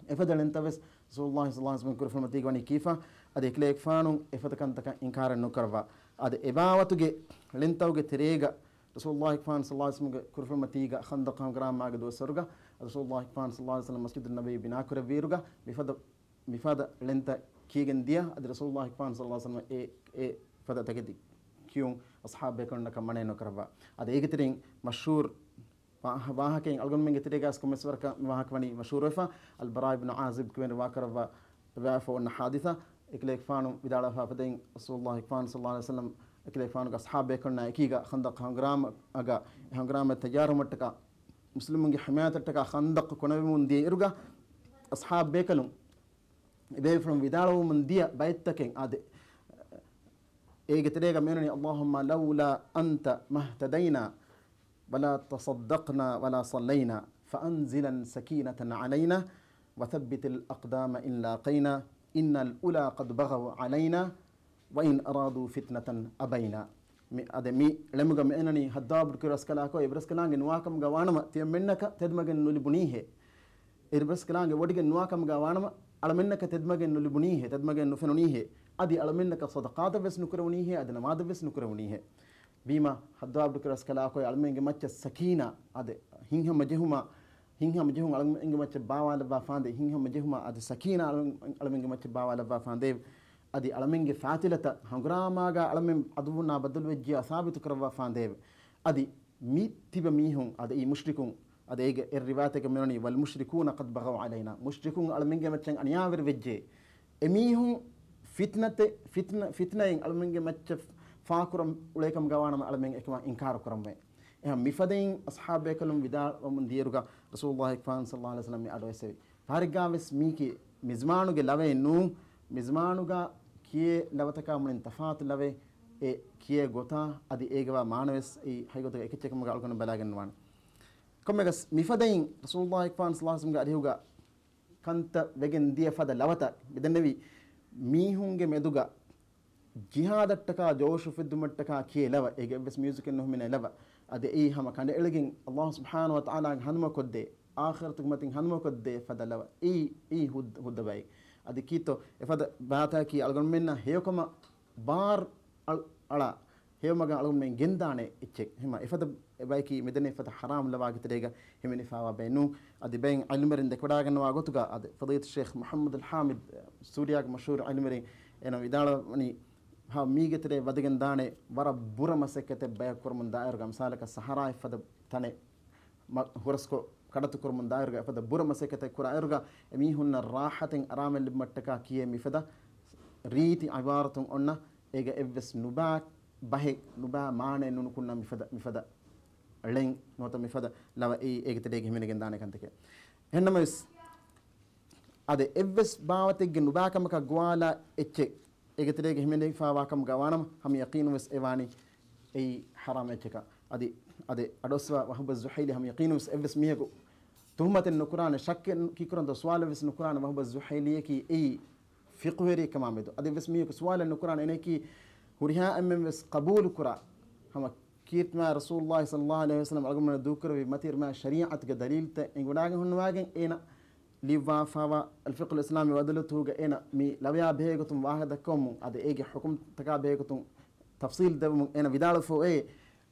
އެފަދަ ޅެންތައް ވެސް ރަސޫލުﷲ ޞައްލަﷲ ޢަލައިހި ވަސައްލަމަ ކުރުފުޅުމަތީގަ ވަނީ ކިޔިފަ. އަދި އެކަލޭގެފާނު އެފަދަ ކަންތަކަށް އިންކާރެއް ނުކުރައްވާ. އަދި އެބާވަތުގެ ޅެންތަކުގެ ތެރޭގަ ރަސޫލުﷲ ޞައްލަﷲ ޢަލައިހި ވަސައްލަމަ ކުރުފުޅުމަތީގަ ޚަންދަޤު ހަނގުރާމާގެ ދުވަސްވަރުގަ ރަސޫލުﷲ ޞައްލަﷲ ޢަލައިހި ވަސައްލަމަ މަސްޖިދުއް ނަބަވީ ބިނާކުރެއްވިއިރުގަ މިފަދަ މިފަދަ ޅެންތައް ކިޔަގެން ދިޔަ. އަދި ރަސޫލުﷲ ޞައްލަﷲ ޢަލައިހި ވަސައްލަމަ އެ، އެ ފަދަ ތަކެތި ކިޔުން އަޞްޙާބު ބޭކަލުންނަކަށް މަނައެއް ނުކުރައްވާ. އަދި އޭގެ ތެރެއިން މަޝްހޫރު ވާ-، ވާހަކައިން އަޅުގަނޑުމެންގެ ތެރޭގަސް ކޮންމެސް ވަރަކަށް މި ވާހަކަ ވަނީ މަޝްހޫރުވެފަ. އަލްބަރާ އިބްނު ޢާޒިބް ކިޔަވަން ރިވާކުރައްވާ ވާފަ އޮންނަ ޙާދިސާ. އެކަލޭގެފާނު ވިދާޅުވެފާ ފަދައިން ރަސޫލުﷲ ޞައްލަﷲ ޢަލައިހި ވަސައްލަމަ އެކަލޭގެފާނުގެ އަޞްޙާބު ބޭކަލުންނާ އެކީގަ ޚަންދަޤު ހަނގުރާމައަށް، ހަނގުރާމައަށް ތައްޔާރުވުމަށްޓަކާ، މުސްލިމުންގެ ޙިމާޔަތަށްޓަކާ ޚަންދަޤު ކުނެވެމުން ދިޔައިރުގަ، އަޞްޙާބު ބޭކަލުން އެބޭފުޅުން ވިދާޅުވަމުން ދިޔަ ބައެއްތަކެއް އާދެ، އޭގެ ތެރޭގަ މިއޮންނަނީ، اللهم لولا أنت ما اهتدينا ولا تصدقنا ولا صلينا فأنزلن سكينة علينا وثبت الأقدام إن لاقينا إن الأولى قد بغوا علينا وإن أرادوا فتنة أبينا. މި، އަދެ މި ޅެމުގަ މިއަންނަނީ ހައްދާބު ކިރަސްކަލާކޮ އިބްރަސްކަލާނގެ ނުވާކަމުގަ ވާނަމަ ތިޔަމެންނަކަށް ތެދުމަގެން ނުލިބުނީހޭ. އިބްރަސްކަލާނގެ ވޮޑިގެން ނުވާކަމުގަ ވާނަމަ އަޅަމެންނަކަށް ތެދުމަގެން ނުލިބުނީހޭ، ތެދުމަގެން ނުފެނުނީހޭ. އަދި އަޅަމެންނަކަށް ޞަދަޤާތައް ވެސް ނުކުރެވުނީހޭ، އަދި ނަމާދަށް ވެސް ނުކުރެވުނީހޭ. ވީމާ ހައްދާބު ކިރަސްކަލާކޮ އަޅަމެންގެ މައްޗަށް ސަކީނާ، އަދެ ހިތްހަމަޖެހުމާ، ހިތްހަމަޖެހުން އަޅަމެންގެ މައްޗަށް ބާވާލައްވާފާނދޭ، ހިތްހަމަޖެހުމާ އަދި ސަކީނާ އަޅަމެން، އަޅަމެންގެ މައްޗަށް ބާވާލައްވާފާނދޭވެ. އަދި އަޅަމެންގެ ފާތިލަތައް ހަނގުރާމާގާ އަޅަމެން އަދުއްވުންނާ ބައްދަލުވެއްޖިޔާ ސާބިތު ކުރައްވާފާނދޭވެ. އަދި މި ތިބަ މީހުން، އަދި އީ މުޝްރިކުން، އަދި އޭގެ އެއް ރިވާޔަތެއްގަ މިއޮންނަނީ، والمشركون قد بغوا علينا، މުޝްރިކުން އަޅަމެންގެ މައްޗަށް އަނިޔާވެރިވެއްޖެ. އެމީހުން ފިތްނަތެއް، ފިތްނަ، ފިތްނައިން އަޅަމެންގެ މައްޗަށް ފާކުރަން އުޅޭކަމުގަ ވާނަމަ އަޅަމެން އެކަމަށް އިންކާރު ކުރަންވޭ. އެހެން މިފަދައިން އަޞްޙާބު ބޭކަލުން ވިދާޅުވަމުން ދިޔައިރުގަ ރަސޫލުﷲ ޞައްލަﷲ ޢަލައިހި ވަސައްލަމަ މި އަޑުއެއްސެވި. ފާރިގާވެސް މީކީ މިޒްމާނުގެ ލަވައެއް ނޫން، މިޒްމާނުގަ ކިޔޭ ލަވަތަކާ މުޅިން ތަފާތު ލަވައެއް. އެ ކިޔޭ ގޮތާ އަދި އޭގަވާ މާނަވެސް އެއީ ހަގީގަތުގަ އެކެއްޗެއް ކަމުގަ އަޅުގަނޑު ބަލާގަންނަވާނެ. ކޮންމެއަކަސް މިފަދައިން ރަސޫލުﷲ ޞައްލަﷲ ޢަލައިހި ވަސައްލަމަގެ އަރިހުގަ ކަންތައް ވެގެން ދިޔަ ފަދަ ލަވަތައް މިދެންނެވީ މީހުންގެ މެދުގަ ޖިހާދަށްޓަކާ ޖޯޝު އުފެއްދުމަށްޓަކާ ކިޔޭ ލަވަ، އޭގެ އެއްވެސް މިއުޒިކެއް ނުހިމެނޭ ލަވަ. އަދި އެއީ ހަމަ ކަނޑައެޅިގެން އަﷲ ސުބްޙާނަހޫ ވަތަޢާލާގެ ހަނދުމަކޮށްދޭ، އާޚިރަތުގެ މަތިން ހަނދުމަކޮށްދޭ ފަދަ ލަވަ. އެއީ، އެއީ ހުއްދަ، ހުއްދަ ބައެއް. އަދި ކީއްތޯ އެފަދަ ބާތަކީ އަޅުގަނޑުމެންނަށް ހެޔޮކަމަށް ބާރު އަޅާ، ހެޔޮމަގަށް އަޅުގަނޑުމެން ގެންދާނެ އެއްޗެއް. ހަމަ އެފަދަ އެބަޔަކީ މިދެންނެވި ފަދަ ޙަރާމް ލަވާގެ ތެރޭގަ ހިމެނިފާވާ ބައެއް ނޫން. އަދި ބައެއް ޢިލްމުވެރިން ދެކެވަޑައިގަންނަވާ ގޮތުގަ އަދި ފަޟީލަތު ޝޭޚް މުޙައްމަދުލް ޙާމިދު، ސޫރިޔާގެ މަޝްހޫރު ޢިލްމުވެރިން، އޭނަ ވިދާޅުވަނީ، ހަމަ މީގެ ތެރޭ ވަދެގެން ދާނެ ވަރަށް ބުރަ މަސައްކަތެއް ބަޔަކު ކުރަމުން ދާއިރުގަ، މިސާލަކަށް ސަހަރާއަށް ފަދަ ތަނެއް މަ-، ހުރަސްކޮށް ކަޑައްތު ކުރަމުން ދާއިރުގަ އެފަދަ ބުރަ މަސައްކަތެއް ކުރާއިރުގަ، އެމީހުންނަށް ރާޙަތެއް އަރާމެއް ލިބުމަށްޓަކާ ކިޔޭ މިފަދަ ރީތި ޢިބާރަތުން އޮންނަ އޭގަ އެއްވެސް ނުބާ ބަހެއް، ނުބާ މާނައެއް ނުނުކުންނަ މިފަދަ، މިފަދަ ޅެން ނުވަތަ މިފަދަ ލަވަ އެއީ އޭގެ ތެރޭގަ ހިމެނިގެން ދާނެ ކަންތަކެއް. އެހެންނަމަވެސް، އަދި އެއްވެސް ބާވަތެއްގެ ނުބާކަމަކަށް ގޮވާލާ އެއްޗެއް އޭގެ ތެރޭގަ ހިމެނިފާވާކަމުގަ ވާނަމަ، ހަމަ ޔަޤީނުންވެސް އެ ވާނީ އެއީ ޙަރާމް އެއްޗަކަށް. އަދި، އަދި އަޑުއައްސަވާ ވަހުބު ޒުހައިލީ ހަމަ ޔަޤީނުންވެސް އެއްވެސް މީހަކު ތުހުމަތެއް ނުކުރާނެ، ޝައްކެއް ކީކުރަންތޯ ސުވާލެއްވެސް ނުކުރާނެ ވަހުބު ޒުހައިލީއަކީ އެއީ ފިޤުހުވެރިއެއްކަމާ މެދު. އަދި އެއްވެސް މީހަކު ސުވާލެއް ނުކުރާނެ އޭނައަކީ ހުރިހާ އެންމެންވެސް ޤަބޫލުކުރާ ހަމަ ކީރިތި މާތް ރަސޫލުﷲ ޞައްލަﷲ ޢަލައިހި ވަސައްލަމަ އަޅުގަނޑުމެންނަށް ދޫކުރެއްވި މަތި މާތް ޝަރީޢަތުގެ ދަލީލްތައް އެނގުނާގެން ހުންނަވާގެން އޭނަ ލިޔުއްވާފާވާ އަލް ފިޤްހުލް އިސްލާމީ ވަދުލުތުގަ އޭނަ މި ލަވަޔާ ބެހޭގޮތުން ވާހަކަ ދައްކަވަމުން އަދި އޭގެ ޙުކުމްތަކާ ބެހޭގޮތުން ތަފްޞީލް ދެއްވަމުން އޭނަ ވިދާޅުވެފަ އެ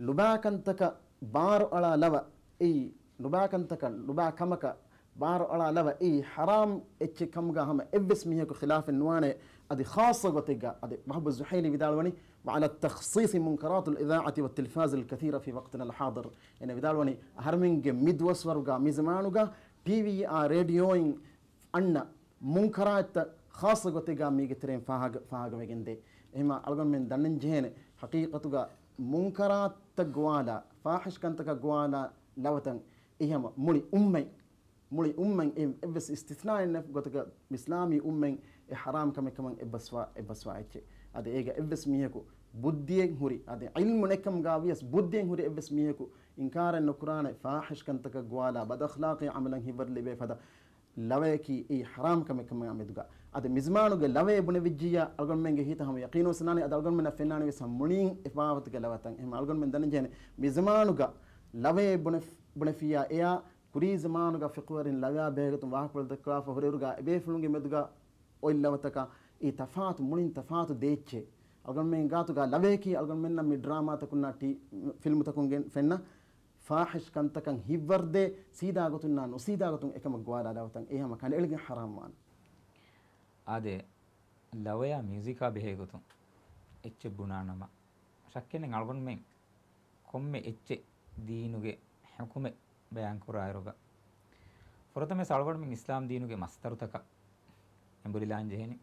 ނުބާކަންތަކަށް ބާރުއަޅާ ލަވަ އެއީ، ނުބާކަންތަކަށް ނުބާ ކަމަކަށް ބާރުއަޅާ ލަވަ އެއީ ޙަރާމް އެއްޗެއް ކަމުގަ ހަމަ އެއްވެސް މީހަކު ޚިލާފެއް ނުވާނެ. އަދި ޚާއްޞަ ގޮތެއްގަ އަދި ވަހުބު ޒުހައިލީ ވިދާޅުވަނީ، وعلى التخصيص منكرات الإذاعة والتلفاز الكثيرة في وقتنا الحاضر. އޭނަ ވިދާޅުވަނީ އަހަރެމެންގެ މި ދުވަސްވަރުގަ މި ޒަމާނުގަ ޓީވީއާ ރޭޑިއޯއިން އަންނަ މުންކަރާތްތައް ޚާއްޞަ ގޮތެއްގަ މީގެ ތެރެއިން ފާހަގަ، ފާހަގަވެގެންދޭ. އެހެމަ އަޅުގަނޑުމެން ދަންނަން ޖެހޭނެ ޙަޤީޤަތުގަ މުންކަރާތްތައް ގޮވާލާ، ފާޙިޝް ކަންތަކަށް ގޮވާލާ ލަވަތައް އެހެމަ މުޅި އުއްމަތް، މުޅި އުއްމަތް އެ، އެއްވެސް އިސްތިސްނާއެއް ނެތް ގޮތަކަށް އިސްލާމީ އުއްމަތް އެ ޙަރާމް ކަމެއް ކަމަށް އެއްބަސްވާ، އެއްބަސްވާ އެއްޗެއް. އަދި އޭގަ އެއްވެސް މީހަކު ބުއްދިއެއް ހުރި، އަދި ޢިލްމު ނެތްކަމުގަ ވިޔަސް ބުއްދިއެއް ހުރި އެއްވެސް މީހަކު އިންކާރެއް ނުކުރާނެ ފާޙިޝް ކަންތަކަށް ގޮވާލާ ބަދްއަޚްލާޤީ ޢަމަލަށް ހިތްވަރު ލިބޭ ފަދަ ލަވަޔަކީ އެއީ ޙަރާމް ކަމެއް ކަމާ މެދުގަ. އަދި މިޒަމާނުގެ ލަވައޭ ބުނެވިއްޖިއްޔާ އަޅުގަނޑުމެންގެ ހިތަށް ހަމަ ޔަޤީނު ވެސް ނާނީ، އަދި އަޅުގަނޑުމެންނަށް ފެންނާނީ ވެސް ހަމަ މުޅީން އެ ބާވަތުގެ ލަވަތައް. އެހެން އަޅުގަނޑުމެން ދަންނަން ޖެހޭނެ މިޒަމާނުގަ ލަވައޭ ބުނެފި، ބުނެފިއްޔާ އެޔާ ކުރީ ޒަމާނުގަ ފިޤުހުވެރިން ލަވަޔާ ބެހޭގޮތުން ވާހަކަފުޅު ދައްކަވާފަ ހުރިއިރުގަ އެބޭފުޅުންގެ މެދުގަ އޮތް ލަވަތަކާ އެއީ ތަފާތު، މުޅިން ތަފާތު ދޭއްޗެއް. އަޅުގަނޑުމެން ގާތުގަ ލަވަޔަކީ އަޅުގަނޑުމެންނަށް މި ޑްރާމާތަކުންނާ ޓީ، ފިލްމުތަކުން ގެން ފެންނަ ފާޙިޝް ކަންތަކަށް ހިތްވަރުދޭ، ސީދާ ގޮތުންނާ ނުސީދާ ގޮތުން އެކަމަށް ގޮވާލާ ލަވަތައް އެ ހަމަ ކަނޑައެޅިގެން ޙަރާމް ވާނެ. އާދެ، ލަވަޔާ މިއުޒިކާ ބެހޭގޮތުން އެއްޗެއް ބުނާނަމަ، ޝައްކެއް ނެތް އަޅުގަނޑުމެން ކޮންމެ އެއްޗެއް ދީނުގެ ޙުކުމެއް ބަޔާންކުރާއިރުގަ، ފުރަތަމަވެސް އަޅުގަނޑުމެން އިސްލާމް ދީނުގެ މަޞްދަރުތަކަށް އެނބުރިލާން ޖެހެނީ،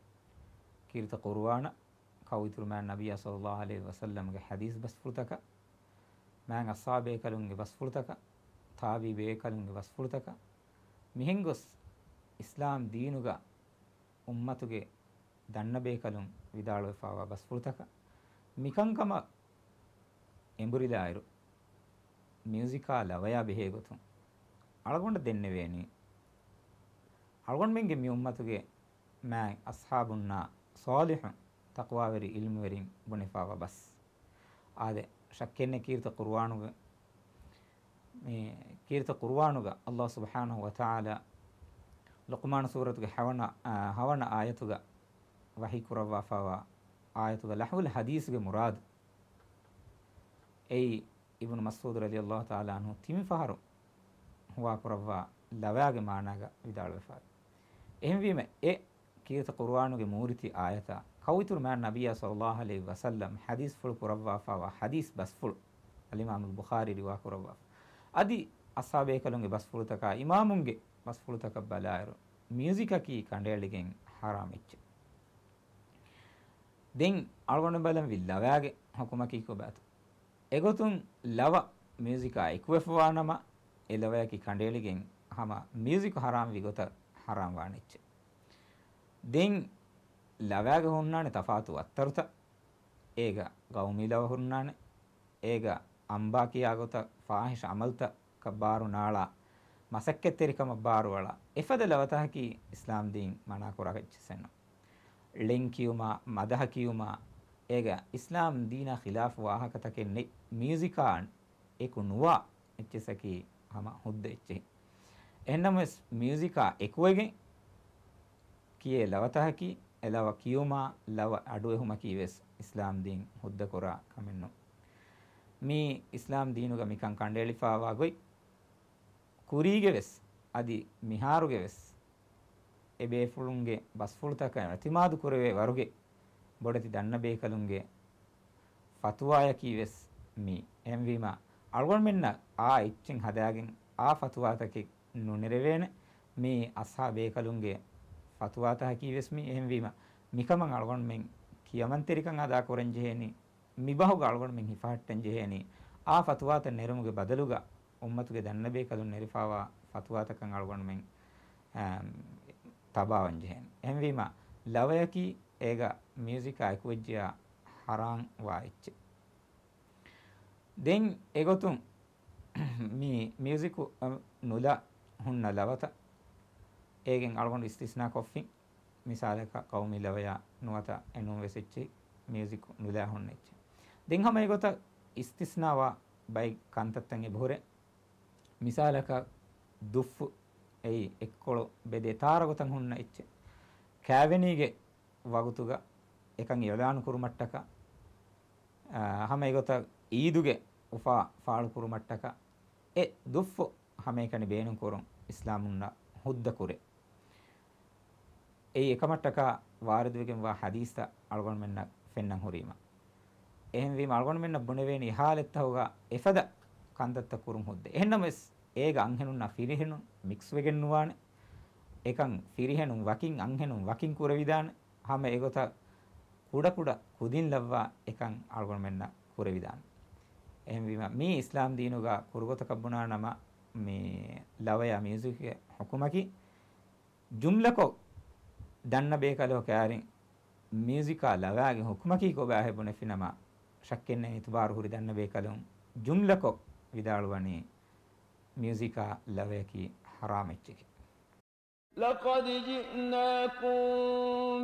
ކީރިތި ޤުރުއާނަށް، ކައުއިތުރު މާތް ނަބިއްޔާ ޞައްލަﷲ ޢަލައިހި ވަސައްލަމްގެ ޙަދީޘް ބަސްފުޅުތަކަށް، މާތް އަޞްޙާބޭކަލުންގެ ބަސްފުޅުތަކަށް، ތާބިޢީ ބޭކަލުންގެ ބަސްފުޅުތަކަށް، މިހެން ގޮސް އިސްލާމް ދީނުގަ އުއްމަތުގެ ދަންނަ ބޭކަލުން ވިދާޅުވެފާވާ ބަސްފުޅުތަކަށް މިކަންކަމަށް އެނބުރިލާއިރު، މިއުޒިކާ ލަވަޔާ ބެހޭގޮތުން އަޅުގަނޑަށް ދެންނެވޭނީ، އަޅުގަނޑުމެންގެ މި އުއްމަތުގެ މާތް އަޞްޙާބުންނާ ޞާލިޙު ތަޤްވާވެރި ޢިލްމުވެރިން ބުނެފާވާ ބަސް. އާދެ، ޝައްކެއް ނެތް ކީރިތި ޤުރުއާނުގެ، މި ކީރިތި ޤުރުއާނުގަ ﷲ ސުބްޙާނަހޫ ވަތަޢާލާ ލުޤްމާނު ސޫރަތުގެ ހަވަނަ، އާ، ހަވަނަ އާޔަތުގަ ވަޙީ ކުރައްވާފާވާ އާޔަތުގަ ލަހްވުލް ޙަދީޘްގެ މުރާދު އެއީ، އިބްނު މަސްޢޫދު ރަޟިޔަﷲ ތަޢާލާ ޢަންހު ތިން ފަހަރު ހުވާކުރައްވާ ލަވަޔާގެ މާނާގަ ވިދާޅުވެފައި. އެހެންވީމަ، އެ ކީރިތި ޤުރުއާނުގެ މޫރިތި އާޔަތާ، ކައުއިތުރު މާތް ނަބިއްޔާ ޞައްލަﷲ ޢަލައިހި ވަސައްލަމް ޙަދީޘްފުޅު ކުރައްވާފާވާ ޙަދީޘް ބަސްފުޅު، އަލްއިމާމުލް ބުޚާރީ ރިވާ ކުރައްވާފަ. އަދި އަޞްޙާބޭކަލުންގެ ބަސްފުޅުތަކާ، އިމާމުންގެ ބަސްފުޅުތަކަށް ބަލާއިރު، މިއުޒިކަކީ ކަނޑައެޅިގެން ޙަރާމް އެއްޗެއް. ދެން އަޅުގަނޑު ބަލަން ވި ލަވަޔާގެ ޙުކުމަކީ ކޮބާތޯ؟ އެގޮތުން ލަވަ މިއުޒިކާ އެކުވެފަވާނަމަ، އެ ލަވަޔަކީ ކަނޑައެޅިގެން ހަމަ މިއުޒިކު ޙަރާމްވި ގޮތަށް ޙަރާމް ވާނެ އެއްޗެއް. ދެން ލަވަޔާގެ ހުންނާނެ ތަފާތު އައްތަރުތައް. އޭގަ ގައުމީ ލަވަ ހުންނާނެ. އޭގަ އަނބާ ކިޔާ ގޮތަށް ފާޙިޝް ޢަމަލުތަކަށް ބާރު ނާޅާ، މަސައްކަތްތެރިކަމަށް ބާރުއަޅާ، އެފަދަ ލަވަތަކަކީ އިސްލާމް ދީން މަނާކުރާ އެއްޗެއްސެއްނު. ޅެން ކިޔުމާ، މަދަހަ ކިޔުމާ، އޭގަ އިސްލާމް ދީނާ ޚިލާފު ވާހަކަތަކެއް ނެތް. މިއުޒިކާ އެކު ނުވާ އެއްޗެއްސަކީ ހަމަ ހުއްދަ އެއްޗެހި. އެހެންނަމަވެސް، މިއުޒިކާ އެކުވެގެން ކިޔޭ ލަވަތަކަކީ، އެ ލަވަ ކިޔުމާ، ލަވަ އަޑުއެހުމަކީ ވެސް އިސްލާމް ދީން ހުއްދަކުރާ ކަމެއްނު. މީ އިސްލާމް ދީނުގަ މިކަން ކަނޑައެޅިފާވާ ގޮތް، ކުރީގެ ވެސް، އަދި މިހާރުގެ ވެސް، އެ ބޭފުޅުންގެ ބަސްފުޅުތަކަށް އިޢުތިމާދު ކުރެވޭ ވަރުގެ ބޮޑެތި ދަންނަ ބޭކަލުންގެ ފަތުވާޔަކީ ވެސް މީ. އެހެންވީމަ، އަޅުގަނޑުމެންނަށް އާ އެއްޗެއް ހަދާގެން އާ ފަތުވާތަކެއް ނުނެރެވޭނެ. މީ އަޞްޙާބު ބޭކަލުންގެ ފަތުވާތަކަކީ ވެސް މީ. އެހެންވީމަ، މިކަމަށް އަޅުގަނޑުމެން ކިޔަމަންތެރިކަން އަދާ ކުރަން ޖެހޭނީ. މިބަހުގަ އަޅުގަނޑުމެން ހިފަހައްޓަން ޖެހޭނީ، އާ ފަތުވާތައް ނެރުމުގެ ބަދަލުގަ އުއްމަތުގެ ދަންނަބޭކަލުން ނެރިފާވާ ފަތުވާތަކަށް އަޅުގަނޑުމެން، އާ، ތަބާވަން ޖެހޭނެ. އެހެންވީމަ، ލަވަޔަކީ އޭގަ މިއުޒިކާ އެކުވެއްޖިޔާ ޙަރާން ވާ އެއްޗެއް. ދެން އެގޮތުން މި މިއުޒިކު، އަ، ނުލާ ހުންނަ ލަވަތައް އޭގެން އަޅުގަނޑު އިސްތިސްނާ ކޮށްފިން. މިސާލަކަށް، ޤައުމީ ލަވަޔާ ނުވަތަ އެނޫން ވެސް އެއްޗެއް، މިއުޒިކު ނުލާ ހުންނަ އެއްޗެއް. ދެން ހަމަ އެގޮތަށް އިސްތިސްނާވާ ބައެއް ކަންތައްތައް އެބަހުރޭ. މިސާލަކަށް، ދުއްފު އެއީ އެއްކޮޅު ބެދޭ ތާރަ ގޮތަށް ހުންނަ އެއްޗެއް. ކާވެނީގެ ވަގުތުގަ އެކަން އިޢުލާނު ކުރުމަށްޓަކާ، އާ، ހަމަ އެގޮތަށް އީދުގެ އުފާ ފާޅު ކުރުމަށްޓަކާ، އެ ދުއްފު ހަމައެކަނި ބޭނުން ކުރުން އިސްލާމުންނަށް ހުއްދަ ކުރޭ. އެއީ އެކަމަށްޓަކާ ވާރިދުވެގެންވާ ޙަދީޘްތައް އަޅުގަނޑުމެންނަށް ފެންނަން ހުރީމަ. އެހެންވީމަ، އަޅުގަނޑުމެންނަށް ބުނެވޭނީ އިހާލަތްތަކުގަ އެފަދަ ކަންތައްތައް ކުރުން ހުއްދަ. އެހެންނަމަވެސް، އޭގަ އަންހެނުންނާ ފިރިހެނުން މިކްސްވެގެން ނުވާނެ. އެކަން ފިރިހެނުން ވަކިން އަންހެނުން ވަކިން ކުރެވިދާނެ. ހަމަ އެގޮތަށް ކުޑަކުޑަ ކުދިން ލައްވާ އެކަން އަޅުގަނޑުމެންނަށް ކުރެވިދާނެ. އެހެންވީމަ، މީ އިސްލާމް ދީނުގަ ކުރުގޮތަކަށް ބުނާނަމަ، މި ލަވަޔާ މިއުޒިކްގެ ޙުކުމަކީ، ޖުމްލަކޮށް ދަންނަ ބޭކަލަކު ކައިރިން މިއުޒިކާ ލަވައިގެ ޙުކުމަކީ ކޮބާހޭ ބުނެފިނަމަ، ޝައްކެއްނެތް އިތުބާރު ހުރި ދަންނަ ބޭކަލުން ޖުމްލަކޮށް ވިދާޅުވަނީ، މިއުޒިކާ ލަވަޔަކީ ޙަރާމް އެއްޗެކޭ. لقد جئناكم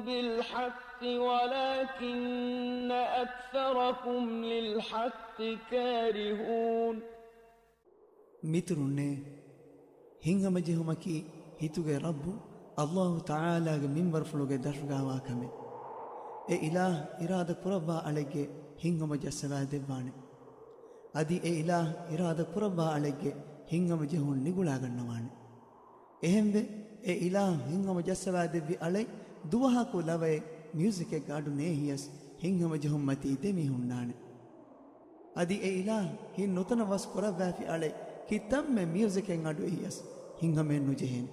بالحق ولكن أكثركم للحق كارهون. މިތުރުންނޭ، ހިތްހަމަޖެހުމަކީ ހިތުގެ ރައްބު ﷲ ތަޢާލާގެ މިންވަރުފުޅުގެ ދަށުގާވާ ކަމެއް. އެ އިލާހް އިރާދަ ކުރައްވާ އަޅެއްގެ ހިތްހަމަ ޖައްސަވާ ދެއްވާނެ. އަދި އެ އިލާހް އިރާދަ ކުރައްވާ އަޅެއްގެ ހިތްހަމަޖެހުން ނިގުޅާގަންނަވާނެ. އެހެންވެ، އެ އިލާހް ހިތްހަމަ ޖައްސަވާ ދެއްވި އަޅެއް ދުވަހަކު ލަވައެއް މިއުޒިކެއްގެ އަޑު ނޭހިޔަސް ހިތްހަމަޖެހުންމަތީ ދެމިހުންނާނެ. އަދި އެ އިލާހް ހިތް ނުތަނަވަސް ކުރައްވާފި އަޅެއް ކިތަންމެ މިއުޒިކެއް އަޑު އެހިޔަސް ހިތްހަމައެއް ނުޖެހޭނެ.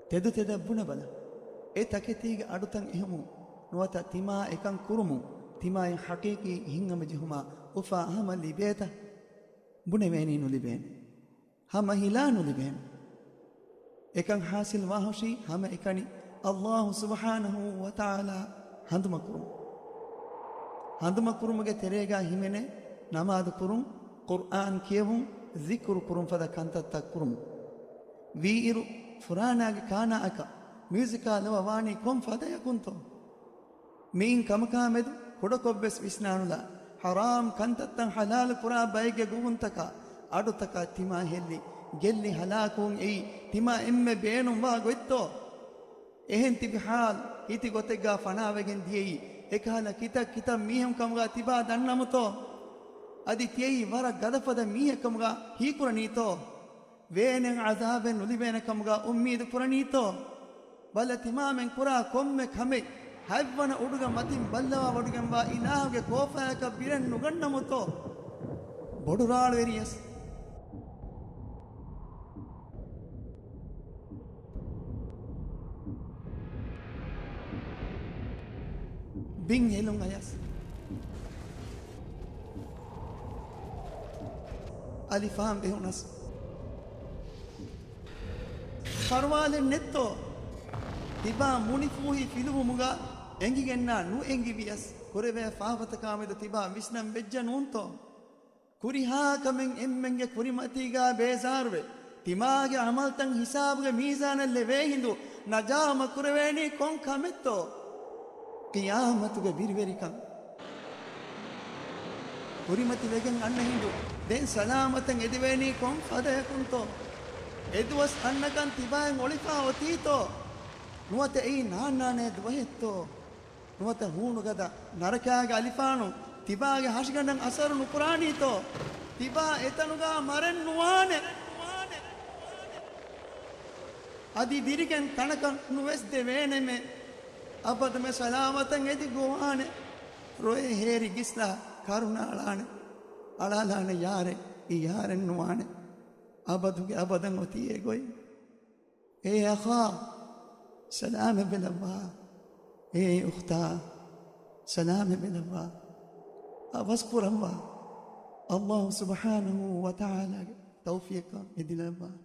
ތެދުތެދަށް ބުނެބަލަ. އެ ތަކެތީގެ އަޑުތައް އެހުމުން ނުވަތަ ތިމާ އެކަން ކުރުމުން ތިމާއަށް ޙަޤީޤީ ހިތްހަމަޖެހުމާ އުފާ ހަމަ ލިބޭތަ؟ ބުނެވޭނީ ނުލިބޭނެ. ހަމަ ހިލާ ނުލިބޭނެ. އެކަން ޙާޞިލް ވާހުށީ ހަމައެކަނި ﷲ ސުބްޙާނަހޫ ވަތަޢާލާ ހަނދުމަކުރުން. ހަނދުމަކުރުމުގެ ތެރޭގަ ހިމެނޭ ނަމާދު ކުރުން، ޤުރްއާން ކިޔެވުން، ޒިކުރު ކުރުން ފަދަ ކަންތައްތައް ކުރުމުން. ވީއިރު ފުރާނާގެ ކާނާއަކަށް މިއުޒިކާ ލަވަ ވާނީ ކޮން ފަދަޔަކުންތޯ؟ މިއިން ކަމަކާމެދު ކުޑަކޮށްވެސް ވިސްނާނުލާ، ޙަރާމް ކަންތައްތައް ޙަލާލު ކުރާ ބައެއްގެ ގުބުންތަކާ އަޑުތަކާ ތިމާ ހެއްލި، ގެއްލި ހަލާކުވުން އެއީ ތިމާ އެންމެ ބޭނުންވާ ގޮތްތޯ؟ އެހެން ތިބި ޙާލު ހިތި ގޮތެއްގާ ފަނާވެގެން ދިޔައީ، އެކަހަލަ ކިތައް ކިތައް މީހުން ކަމުގާ ތިބާ ދަންނަމުތޯ؟ އަދި ތިޔައީ ވަރަށް ގަދަފަދަ މީހެއް ކަމުގާ ހީކުރަނީތޯ؟ ވޭނެއް ޢަޒާބެއް ނުލިބޭނެ ކަމުގާ އުއްމީދު ކުރަނީތޯ؟ ބަލަ، ތިމާމެން ކުރާ ކޮންމެ ކަމެއް ހަތްވަނަ އުޑުގަ މަތިން ބައްލަވާވޮޑިގެންވާ އިލާހުގެ ކޯފާޔަކަށް ބިރެއް ނުގަންނަމުތޯ؟ ބޮޑު ރާޅުވެރިޔަސް. ބިން ހެލުން އަޔަސް. އަލިފާން ވެހުނަސް. ފަރުވާލެއް ނެތްތޯ؟ ތިބާ މުނިފޫހި ފިލުވުމުގަ އެނގިގެންނާ ނުއެނގިވިޔަސް، ކުރެވޭ ފާފަތަކާމެދު ތިބާ ވިސްނަން ވެއްޖެ ނޫންތޯ؟ ކުރިހާ ކަމެއް އެންމެންގެ ކުރިމަތީގާ ބޭޒާރުވެ، ތިމާގެ ޢަމަލްތައް ހިސާބުގެ މީޒާނަށް ލެވޭ ހިނދު ނަޖާމަ ކުރެވޭނީ ކޮން ކަމެއްތޯ؟ ޤިޔާމަތުގެ ބިރުވެރިކަން. ކުރިމަތިވެގެން އަންނަ ހިނދު ދެން ސަލާމަތަށް އެދެވޭނީ ކޮން ފަދަޔަކުންތޯ؟ އެދުވަސް އަންނަކަން ތިބާއިން އޮޅިފާ އޮތީތޯ؟ ނުވަތަ އެއީ ނާންނާނޭ ދުވަހެއްތޯ؟ ނުވަތަ ހޫނުގަދަ ނަރަކާގެ އަލިފާނު ތިބާގެ ހަށިގަނޑަށް އަސަރު ނުކުރާނީތޯ؟ ތިބާ އެތަނުގާ މަރެއް ނުވާނެ. އަދި ދިރިގެން ތަނަކަށް ނުވެސް ދެވޭނެމެ. އަބަދުމެ ސަލާމަތަށް އެދި ގޮވާނެ. ރޮއެ ހޭރި ގިސްލާ ކަރުނަ އަޅާނެ. އަޅާލާނެ ޔާރެއް އިޔާރެއް ނުވާނެ. އަބަދުގެ އަބަދަށް އޮތީ އެގޮތް. އޭ އަޚާ، ސަލާމަތް ވެލައްވާ. އޭ އުޚްތާ، ސަލާމަތް ވެލައްވާ. އަވަސް ކުރައްވާ. އައްލާހު ސުބްޙާނަހޫ ވަތަޢާލާގެ ތައުފީޤަށް މި ދިލައަށްވާނެ.